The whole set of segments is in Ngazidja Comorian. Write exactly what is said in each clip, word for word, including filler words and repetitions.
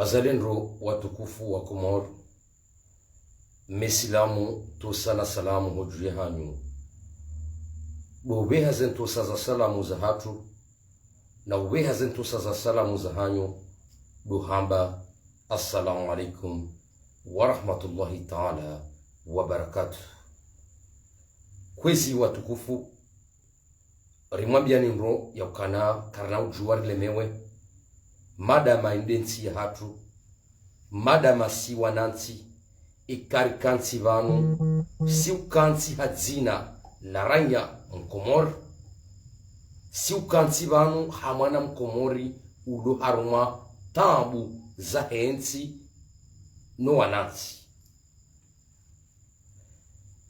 Wazalendo watukufu wa Komori, mesilamu, ntusa na salamu hodju yahanyu. Ndo upveha ze ntusa za salamu zahatru, na upveha ze ntusa za salamu zahanyu, ndo hamba, Assalamu alaikum wa rahmatullahi ta'ala wa barakatuh. Kwezi watukufu, rimwambiani ndro ya ukana karina udjuwa rilemewe, madama inde ntsi yahatru, madama si wanantsi, ika rikantsi pvanu, si ukantsi ha dzina la raiya Mkomori, si ukantsi pvanu ha mwana Mkomori ulo harumwa taabu zahe ntsi no wanantsi.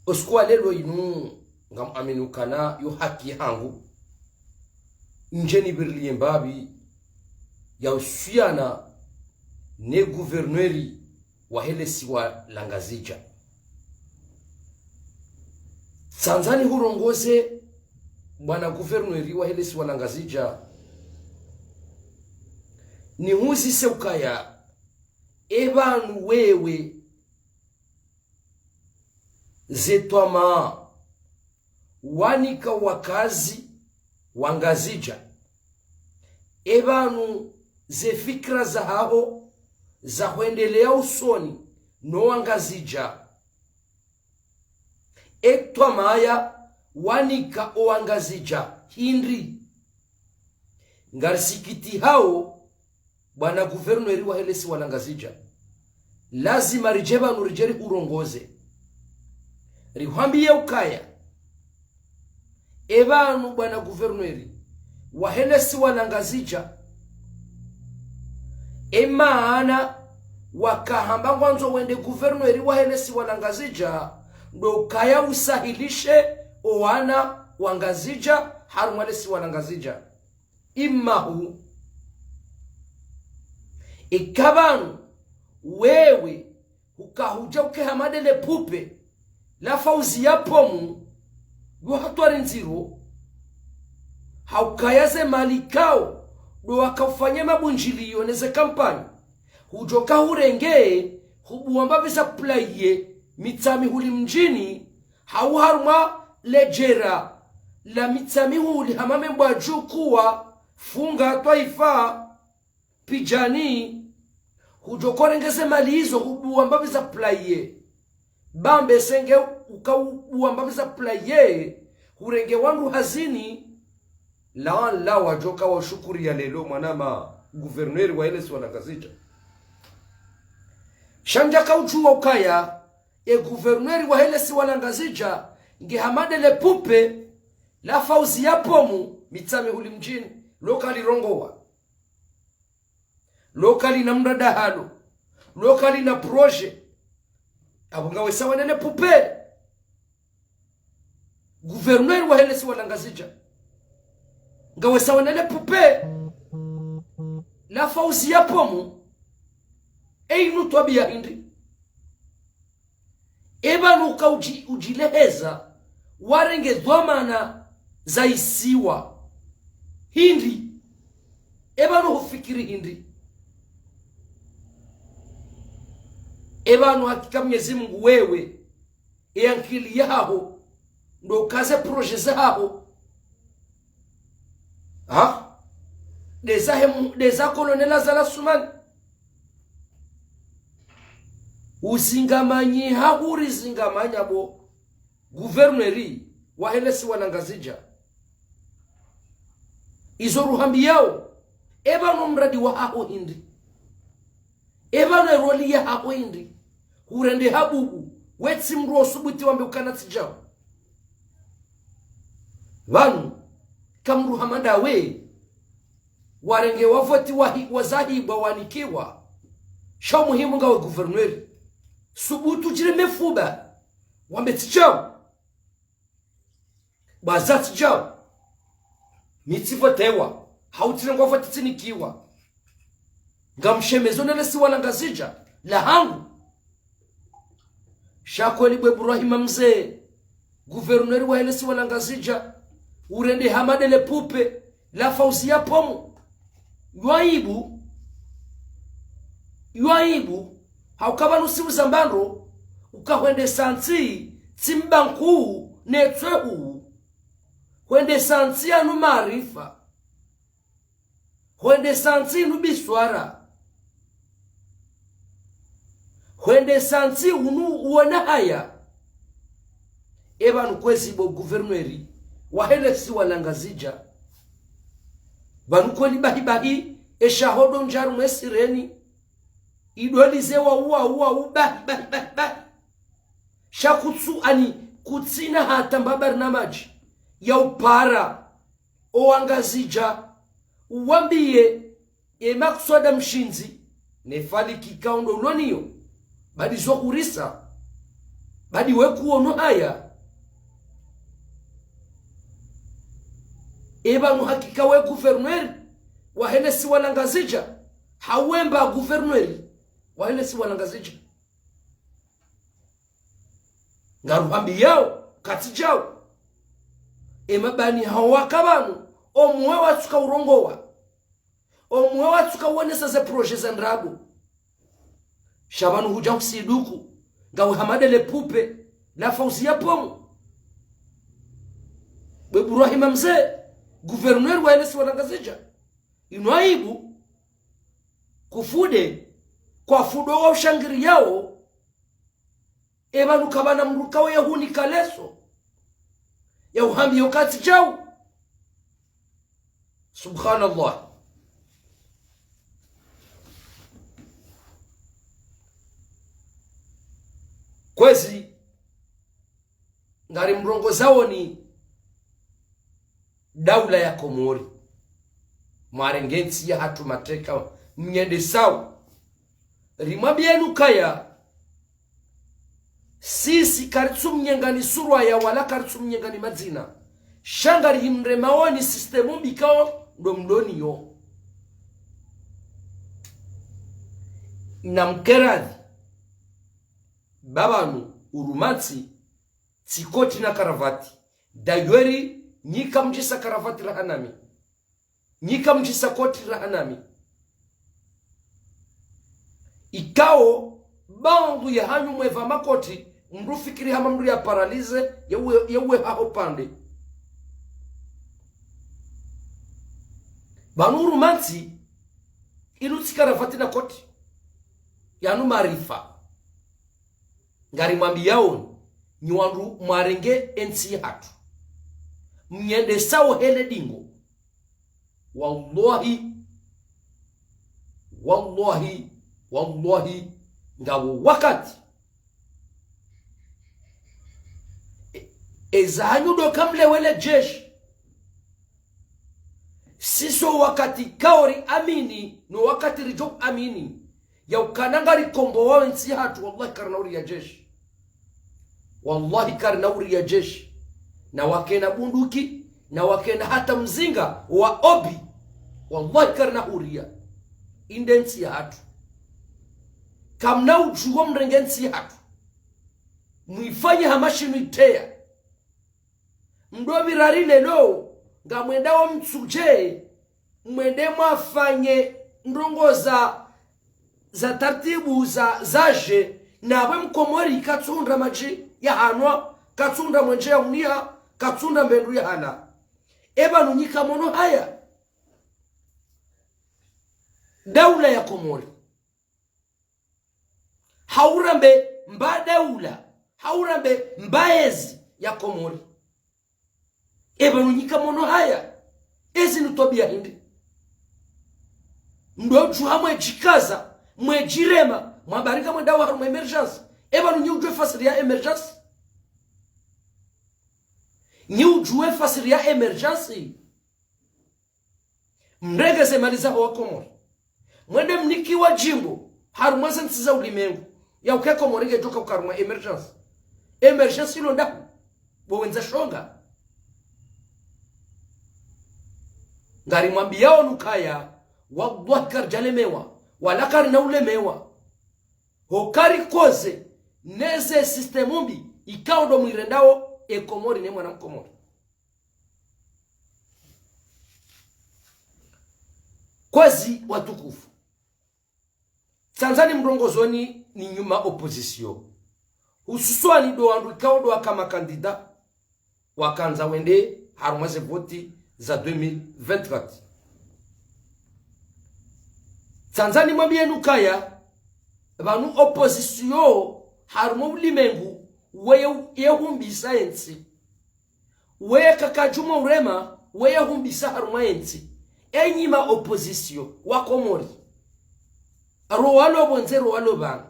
Usiku wa leo inu, ngamwamini ukana yo haki hangu, ndje nipvirilie mbapvi ya uhusiana ne guverneri wahe lesiwa la Ngazidja. Tsandza nihurongoze bwana guverneri wahe lesiwa la Ngazidja, nihuzise ukaya, e pvanu wewe ze twamaa wanika wakazi wa Ngazidja, e pvanu ze fikira zahaho za hwendelea usoni no Wangazidja, e twamaa ya wanika o Wangazidja hindri? Ngarisikitihao, bwana guverneri wahe lesiwa la Ngazidja, lazima ridje pvanu ridje rihurongoze. Rihwambiye ukaya, e pvanu bwana guverneri wahe lesiwa la Ngazidja, e maana wakahamba ngwandzo wende guverneri wahe lesiwa la Ngazidja, ndo ukaya usahilishe o wana wa Ngazidja harumwa lesiwa la Ngazidja. Imahu, ika pvanu wewe hukahudja uke hama ndele pupe la Fauziya Pomu, yo hatwari ndziro, ha ukaya ze mali kao ndo wakaufanye mabundjiliyo ne ze kampanyi, hudjoka hurenge hubuwa mbapvi za pulaye Mitsamihuli mdjini, hau harumwa ledjera la Mitsamihuli hama membwa djukuwa, Funga, Twaifa, Pidjani, hudjoka urenge ze mali izo hubuwa mbapvi za pulaye. Bambe senge uka ubuwa mbapvi za pulaye, hurenge wandru hazini, la, la wadjoka washukuri ya leo mwanama guverneri wahe lesiwa la Ngazidja. Sha ndjaka udjuwa ukaya, e guverneri wahe lesiwa la Ngazidja, nge hama ndele pupe la Fauziya Pomu Mitsamihuli mdjini, lo kalirongowa, lo kalina mradi halo, lo kalina projet. Apvo ngawe sawa nele pupe. Guverneri wahe lesiwa la Ngazidja, ngawe sawa nele pupe la Fauziya Pomu. E inu twabiya hindri? E pvanu uka udji-, udjileheza warenge dhwamana za isiwa hindri? E pvanu hufikiri hindri? E pvanu hakika Mwenyezi Mungu wewe, e ankili yahaho, ndo ukaze projet zahaho. Ha? Ndeza hemu, ndeza Colonel Azali Assoumani. Uzingamanyi hahuri zingamanya bo guverneri wahe lesiwa la Ngazidja. Izo ruhambiyao, e pvanu mradi wahaho hindri? E pvanu e roli yahaho hindri? Hurende habubu, we tsi mndru wosubuti wambe ukana tsi djawo. Pvanu, ka mndru hama ndawe, warenge wavoti wahi-, wazahibwa wanikiwa. Sha umuhimu ngawe guverneri. Subutu udjireme fuba, wambe tsi djawo. Bwaza tsi djawo. Mi tsivotewa, hau tsirengwa voti tsinikiwa. Ngamshemezo nele siwa la Ngazidja, la hangu. Sha kweli bo Ibrahima Mze, guverneri wahe lesiwa la Ngazidja, urende hama ndele pupe la Fauziya Pomu. Yo aibu. Yo aibu, hauka pvanu si uzamba ndro, uka hwendesa ntsi, tsi mba nkuu, ne tswehu. Hwendesa ntsi yanu maarifa. Hwendesa ntsi inu biswara. Hwendesa ntsi unu uona haya. E pvanu kwezi bo gouverneur wahe lesiwa la Ngazidja. Pvanu kweli bahi bahi, e shahodo ndjaru mwesireni. Idolize wa uwa uwa u bahi bahi bahi bahi. Sha kutsu ani kutsina hata mba barnamaji ya upara o Wangazidja, uwambiye e makswada mshindzi, ne faliki kaundo uloniyo, badi zo hurisa, badi we kuono haya. E pvanu hakika we gouverneur wahe lesiwa la Ngazidja, hau we mba gouverneur wahe lesiwa la Ngazidja. Ngaruhambiyao, katsi djao. E mabani hao waka pvanu, omwe watsuka urongowa. Omwe watsuka uonesa ze projet za ndrabo. Sha pvanu hudja husiduku, ngawe hama de le poupée la Fauziya Pomu. Bwe Ibrahima Mze, gouverneur wahe lesiwa la Ngazidja. Inu aibu, kufude, kwa fudo wa ushangiriyao, e pvanu kapvana mdru kawe ya hunika leso, ya uhambiyo katsi djao. Subhanallah. Kwezi, ngari mrongozaoni daula ya Komori. Mwarenge ntsi yahatru mateka, mnyendesao. Rimwambiyeni ukaya, sisi karitsumnyengani surwa ya wala karitsumnyengani madzina. Sha ngari himremaoni système mbi kao ndo mloniyo. Na mkeradhi, ba pvanu uruma ntsi, tsi koti na karavati. Dayori, nyi kamdjisa karavati raha nami. Nyi kamdjisa koti raha nami. Ikao, baadhwi yahanyu mwepva makoti, mdru fikiri hama mdru ya paralysé, yeuwe, yeuwe haho pande. Pvanu uruma ntsi, inu tsi karavati na koti. Yanu maarifa. Ngari mwambiyaoni, nyi wandru mwarenge entsi yahatru, mnyendesao hele dingo. Wallahi, wallahi, wallahi, ngawo wakati. E, eza hanyu ndo kamlewele jeshi. Sisi o wakati kaori amini, no wakati ridjo amini ya ukana ngari kombowa entsi yahatru, wallahi karina uriya jeshi. Wallahi karina uriya jeshi. Na wakena bunduki, na wakena hata mzinga wa obi. Wallahi karina uriya. Inde ntsi yahatru. Kamna udjuwa mrenge ntsi yahatru. Mwifanye hama shinu iteya. Mdo pvirari lelo, ngamwendao mtsudje, mwende mwafanye ndrongo za, za taratibu za, zaje, na we mkomori katsuhundra madji ya hanwa, katsuhundra mwenje ya unia, katsuhundra mbendru ya hala. E pvanu nyi kamono haya. Daula ya Komori. Hau rambe mba daula, hau rambe mba ezi ya Komori. E pvanu nyi kamono haya, ezi ni twabiya hindri. Mdo udjuha mwedjikaza, mwedjirema, mwabarika mwendao harumwa émergence. E pvanu nyi udjuwe fasiri ya émergence. Nyi udjuwe fasiri ya émergence. Mrenge ze mali zaho wa Komori. Mwende mnikiwa djimbo harumwa ze ntsi za ulimengu, ya uke Komori ngedjoka uka harumwa émergence. Émergence ilo ndahu? Bo wendza shonga. Ngari mwambiyaoni ukaya, wallahi karidjalemewa, wala karina ulemewa. Ho kari koze, neze système mbi, ikao ndo mwirendao, e Komori ne mwana mkomori. Kwezi watukufu. Tsandza nimrongozeni nyi ma opposition, hususwani ndo wandru ikao ndo waka makandida, wakandza wende harumwa ze voti za deux mille vingt-quatre. Tsandza nimwambiyeni ukaya, pvanu opposition harumwa ulimengu, weye, ye humbisa entsi. Weye kaka djumwa urema, weye humbisa harumwa entsi. Enyi ma opposition wa Komori, ro walo pvondze, ro walo pvanu,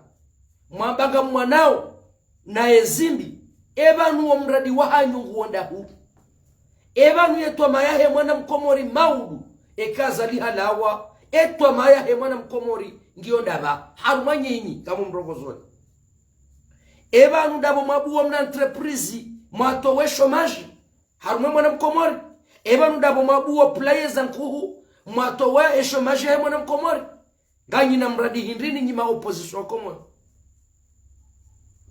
mwamba ngamwanao na ezimbi, epvanu wo mradi wahanyu nguwo ndahu? Epvanu ye twamaya yahe mwana mkomori maudu, eka Azali halawa, e twamaya yahe mwana mkomori ngiyo ndapvi? Harumwa nyinyi, ngamumrongozeni. Epvanu ndapvo mwabuwa mna entreprise, mwatowa e chômage harumwa e mwana mkomori? Epvanu ndapvo mwabuwa poulailler za nkuhu, mwatowa e chômage yahe mwana mkomori? Nganyina mradi hindri nyi ma opposition wa Komori?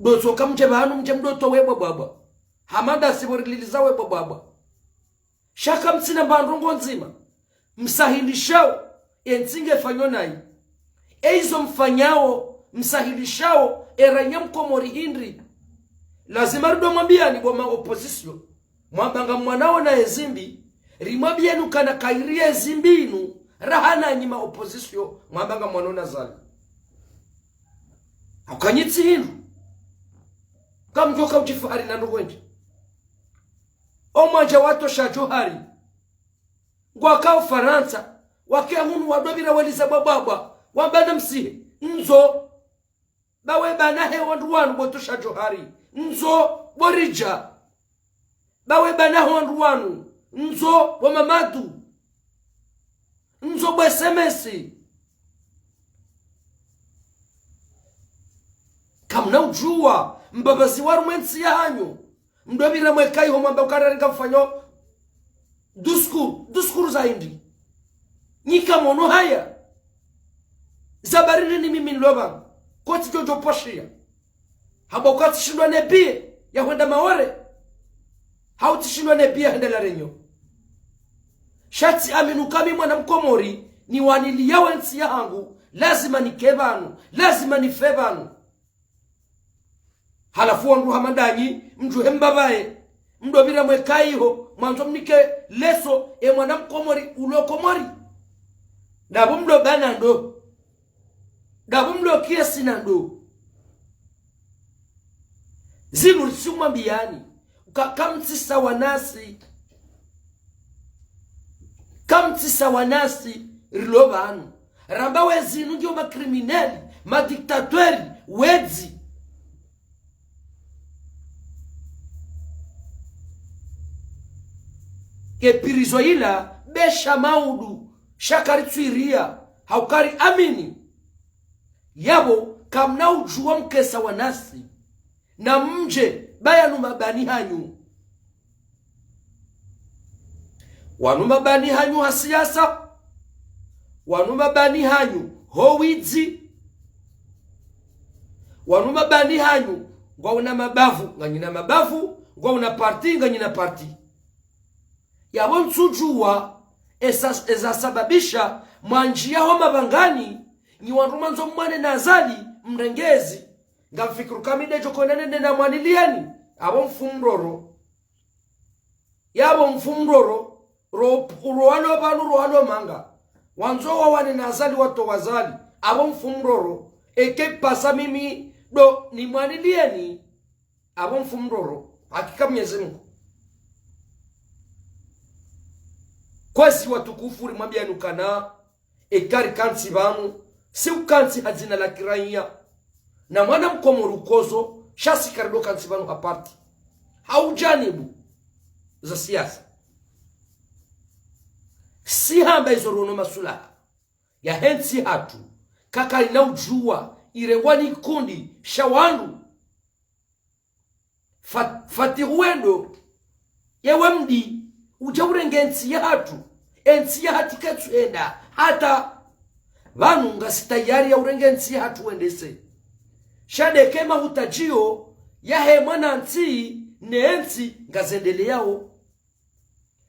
Ndo tsoka mdje pvanu mdje mdo towa e bwabwabwa, hama ndasi pvo rililiza we bwabwabwa. Sha kamtsina mba ndrongo ndzima msahilishao entsi ngefanyo nayi. Eizo mfanyao, msahilishao eraiya mkomori hindri? Lazima rido mwambiyani bo ma opposition, mwamba ngamwanao na ezimbi, rimwambiyeni ukana kayiri ezimbi inu, raha nanyi ma opposition, mwamba ngamwanao na Azali. Hauka nyi tsi hindru. Kamdjoka udjifahari na ndrongo ndji. Omwandja watosha Djohari, ngwakao Farantsa, wake hunu wado pvira waliza bwabwabwa, wamba namsihe, ndzo. Bawe bana he wandru wanu bo tosha Djohari, ndzo bo Ridja. Bawe bana he wandru wanu, ndzo bo Mamadu, ndzo bo S M S. Kamna udjuwa mbapvazi harumwa entsi yahanyu, mdo pvira mweka iho mwamba ukaya ngamfanyo discours, discours za hindri? Nyi kamono haya. Za bari nini mimi nilo pvanu? Kotsi djodjo poshiya. Hamba uka tsishindwa ne billet ya hwenda Maore, hau tsishindwa ne billet ya hwenda La Réunion. Sha tsi amini uka mi mwana mkomori, niwaniliyao entsi yahangu, lazima nike pvanu, lazima nife pvanu. Halafu wandru hama ndanyi, mdjuhe mbapvaye, mdo pvira mweka iho, mwandzo mnike leso e mwana mkomori ulo Komori. Ndapvo mdo bana ndo. Ndapvo mdo kiasi na ndo. Zinu ritsi mwambiyani, ka, kamtsi sawa nasi. Kamtsi sawa nasi rilo pvanu. Ramba we zinu ngiyo ma criminels, ma dictateurs, wedzi. Ye prison ila, be sha maudu, sha karitswiriya, hauka ri amini. Yapvo, kamna udjuwa mke sawa nasi. Na mdje, ba yanu mabani hanyu. Wanu mabani hanyu ha siasa. Wanu mabani hanyu ho widzi. Wanu mabani hanyu ngwauna mabavu, nganyina mabavu, ngwauna parti, nganyina parti. Yapvo ntsudjuwa esa, ezasababisha mwandjiya ho mapvangani, nyi wandru mwandzo mwane na Azali, mrenge ezi. Ngamfikiri uka mi ndedjo kona nende namwaniliyeni, apvo mfu mroro. Yapvo mfu mroro, ro, ro walo pvanu, ro walo manga. Wandzo wawane na Azali, watowa Azali, apvo mfu mroro. Eke pasa mimi ndo nimwaniliyeni, apvo mfu mroro. Hakika Mwenyezi Mungu. Kwezi watukufu, rimwambiyani ukana, eka rikantsi pvanu, si ukantsi ha dzina la kiraiya. Na mwana mkomori ukodzo, sha si karido kantsi pvanu ha parti, hau janibu za siasa. Si hamba izo rono masulaha yahe ntsi hatru, kakarina udjuwa irengwa ni kundi sha wandru. Fa-, Fatihu wendo, yewe mdi, udja urenge entsi yahatru, entsi yahatru ketsu enda, hata pvanu ngasi tayari ya urenge entsi yahatru wendese. Sha ndeke mahutadjiyo yahe mwanantsi, ne entsi ngazendeleyao.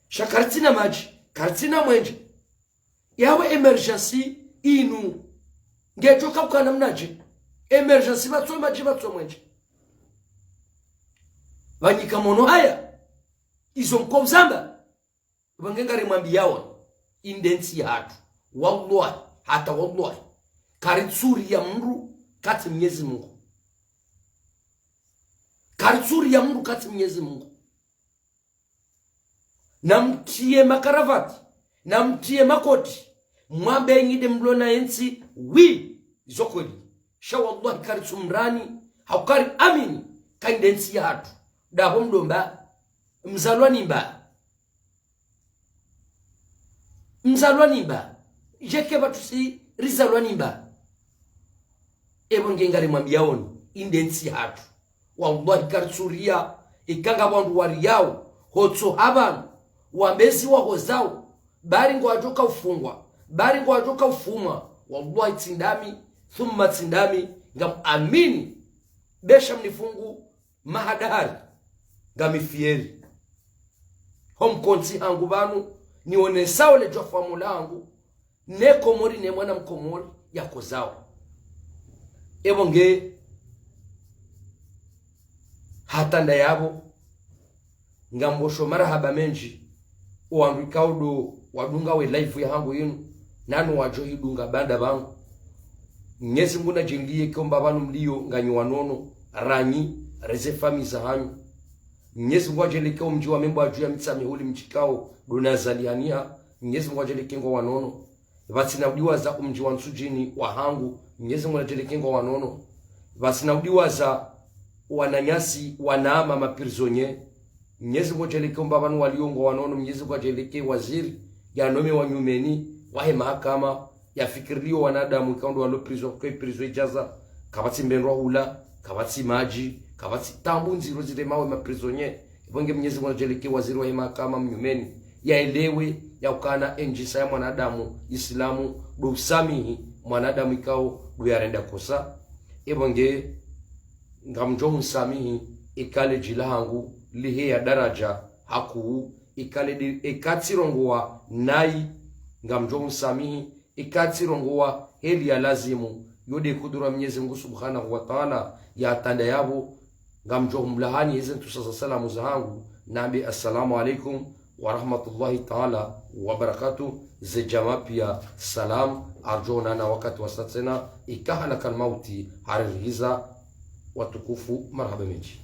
Sha karitsina madji, karitsina mwenje. Yawe émergence inu, Ngedjo kauka namnadje? Émergence pvatso madji, pvatso mwenje. Pvanyika mono haya. Izo mko uzamba. Pvo nge ngarimwambiyao, inde ntsi yahatru. Wallahi, hata wallahi. Karitsuriya mndru katsi Mnyezi Mungu. Karitsuriya mndru katsi Mnyezi Mungu. Namtriye makaravati, namtriye makoti, mwambe nyi nde mlo na entsi, oui, zo kweli. Sha wallahi karitsumrani, hau kariamini, ka inde ntsi yahatru. Ndapvo mdomba, mzalwa nimba. Mzalwa nimba. Djeke pvatsu si rizalwa nimba. Epvo nge ngarimwambiyaoni, inde ntsi yahatru. Wallahi karitsuriya, ika ngapvo wandru wariyao, hotso ha pvanu, wambe ezi wahozao, bari ngwadjo kaufungwa, bari ngwadjo kaufumwa, wallahi tsi ndami, thumma tsi ndami, ngamuamini, besha mnifungu, mahadahari, ngami fier. Ho mkontsi hangu pvanu, nionesao le djofwamu langu, ne Komori ne mwana Mkomori yakozao. Epvo nge hata ndayapvo, ngamwosho marahaba mendji, owandru ikao ndo wadunga we live yahangu yinu, nanu wadjo hidunga baanda pvangu. Mnyezi Mungu nadjaliye ke omba pvanu mliyo nganyi wanono, ranyi, reze famiyi zahanyu. Mnyezi Mungu adjaliye ke omdji wa Membwadju ya Mitsamihuli mdji ikao ndo nazalihaniha, Mnyezi Mungu adjaliye ke ngwa wanono. Pvatsina udiwaza omdji wa Ntsudjini wahangu, Mnyezi Mungu nadjaliye ke ngwa wanono. Pvatsina udiwaza wananyasi, wanama, maprisonnier. Mnyezi Mungu adjaliye ke omba pvanu waliyo ngwa wanono, Mnyezi Mungu adjaliye ke waziri, yanome wa nyumeni, wahe mahakama, yafikiriliyo wanadamu ikao ndo walo prison, ke prison idjaza, kapvatsi mbendrwa hula, kapvatsi madji, kapvatsi taabu ndziro ziremawo maprisonnier. Epvo nge Mnyezi Mungu nadjaliye ke waziri wahe mahakama mnyumeni, yaelewe, yaukana endjisa ya mwanadamu, Islamu, ndo usamihi, mwanadamu ikao, ndo yarenda kosa. Epvo nge, ngamdjo hunsamihi, ikale dji lahangu, liheya daradja, hakuu, ikale di, eka tsirongowa, nayi, ngamdjo hunsamihi, eka tsirongowa heli ya lazimu, yo nde kudura Mnyezi Mungu Subhanahu wa Ta'ala, ya tanda yapvo, ngamdjo humlahani eze ntsusa za salamu zahangu, nambe assalamu alaikum wa rahmatullahi ta'ala wa barakatuh, ze djamaa piya salam, ardjo onana wakati wasa tsena, ika halakal mauti, haririhiza, watukufu, marahaba mendji.